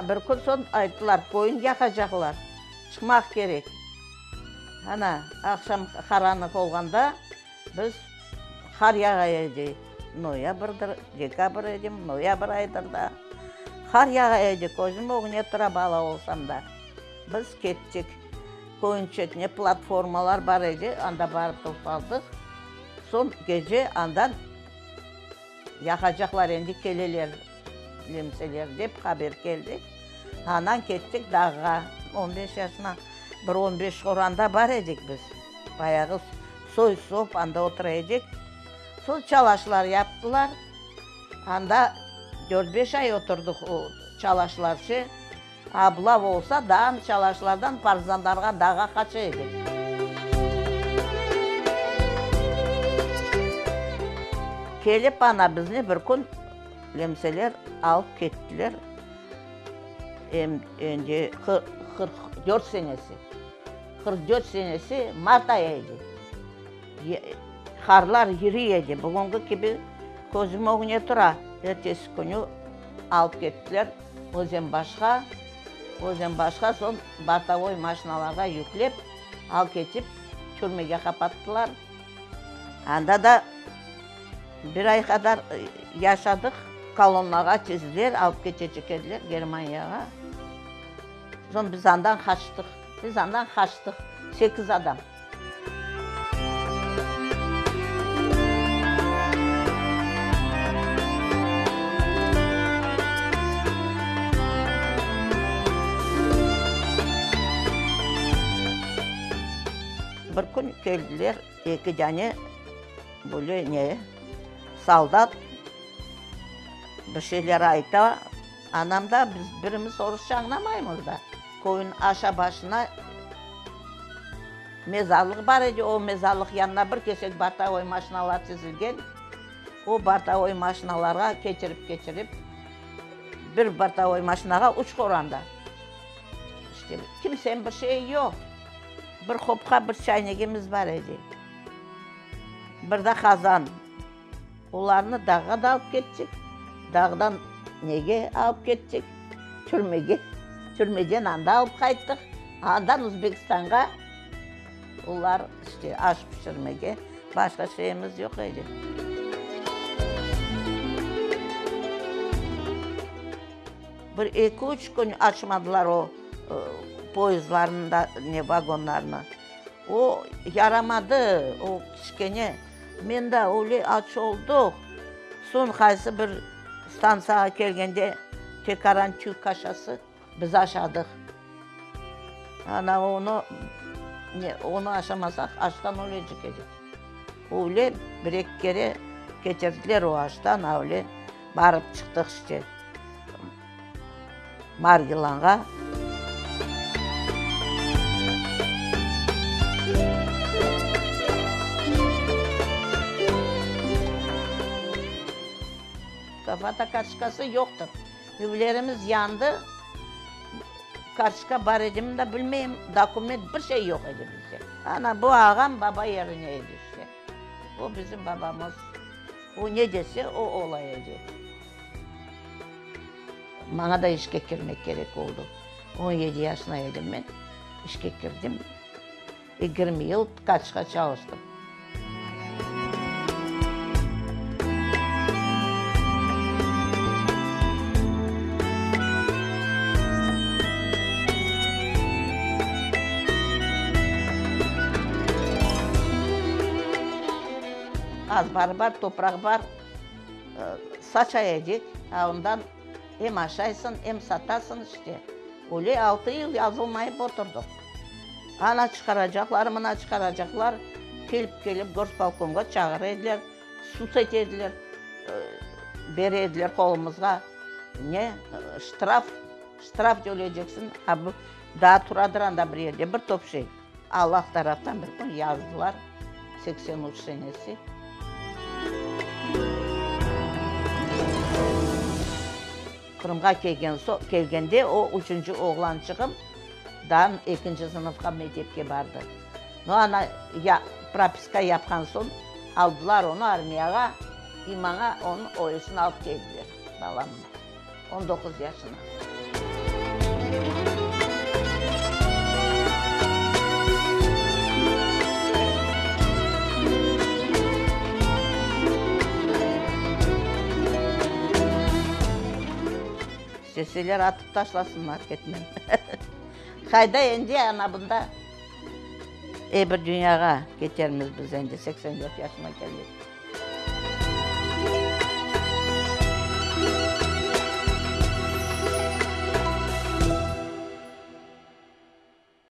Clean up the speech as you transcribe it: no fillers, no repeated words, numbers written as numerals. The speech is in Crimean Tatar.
Bir kün soñ ayttılar, köyün yaqacaqlar, çıqmaq kerek. Ana, aqşam qaranlıq olğanda biz, qar yağa edi, noyabrdir, dekabr edim, noyabr ayıdır da. Qar yağa edi, közüm ögüne tura bala olsam da. Biz kettik. Köyün çetine platformalar bar edi, anda barıp toqtaldıq. Soñ gece andan yaqacaqlar, endi keleler nemseler dep haber keldi. Andan kettik dağğa. On beş yaşına, bir on beş qoranda bar edik biz. Bayağı soy-sop anda otura edik. Soñ çalaşlar yaptılar. Anda dört-beş ay oturdıq o çalaşlarçe. Ablav olsa, daa çalaşlardan partizanlarğa dağa qaça edik. Kelip ana bizni bir kün lemseler alıp kettiler, em endi 44 senesi, 44 senesi mart ayı edi. Qarlar yürüy edi, bugünki kibi közüm ögüne tura. Ertesi künü alıp kettiler. Özenbaşqa, Özenbaşqa, soñ bortovoy maşinalarğa yüklep, al ketip, türmege qapattılar. Anda da bir ay qadar yaşadıq. Kolonnağa tizdiler, alıp ketecek ediler Germaniyağa. Soñ biz andan qaçtıq. Biz andan qaçtıq, sekiz adam. Bir kün keldiler eki dane böyle ne, soldat, bir şeyler ayta, anam da, biz birimiz orusça añlamaymız da, köyün aşa başına Mezarlıq bar edi, o mezarlıq yanına bir kesek bortovoy maşinalar tizilgen. O bortovoy maşinalarğa ketirip-ketirip, bir bortovoy maşinağa üç qoranda. İşte, kimseniñ bir şeyi yoq. Bir hopqa, bir çaynegimiz bar edi. Bir de qazan. Olarnı dağğa da alıp kettik, dağdan nege alıp kettik, türmege, türmeden anda alıp qayttıq, andan Özbekistanğa olar işte aş pişirmege, başqa şeyimiz yoq edi. Bir eki-üç kün açmadılar o poyezdlarnı da, ne vagonlarnı. O yaramadı, o kiçkene. Men de öyle aç olduq. Soñ qaysı bir stantsiyağa kelgende tekaran tüy kaşası biz aşadıq. Ana onı ne, onı aşamasaq açtan ölecek edik. Öyle bir-eki kere ketirdiler o aştan, a öyle barıp çıqtıq işte Margilanğa. Foto kartoçkası yoqtır. Evlerimiz yandı, kartoçka bar edimi de bilmeyim, dokument, bir şey yoq edi bizde. Ana, bu ağam baba yerine edi işte. O bizim babamız. O ne dese, o ola edi. Maña da işke kirmek kerek oldı. 17 yaşına edim men, işke kirdim. 20 yıl tkaçqa çalıştım. Azbarı bar, topraq bar. Saça edik, a ondan em aşaysıñ, em satasıñ, işte. Öyle altı yıl yazılmayıp oturdıq. Ana çıqaracaqlar, mına çıqaracaqlar, kelip-kelip gorspolkomğa çağıra ediler, sud ete ediler, bere ediler qolumızğa, ne, ştraf, ştraf töleyceksiñ, a bu daa turadır anda bir yerde bir top şey. Allah taraftan bir kün yazdılar, 83 senesi. Qırımğa kelgen soñ, kelgende o üçünci oğlançığım daa ekinci sınıfqa mektepke bardı. No, ana ya propiska yapqan soñ aldılar onı armiyağa i maña onıñ özüni alıp keldiler, balamnı, 19 yaşına. İsteseler atıp taşlasınlar, ketmem. Qayda endi, ana bunda, e bir dünyağa ketermiz biz endi, 84 yaşıma keldik.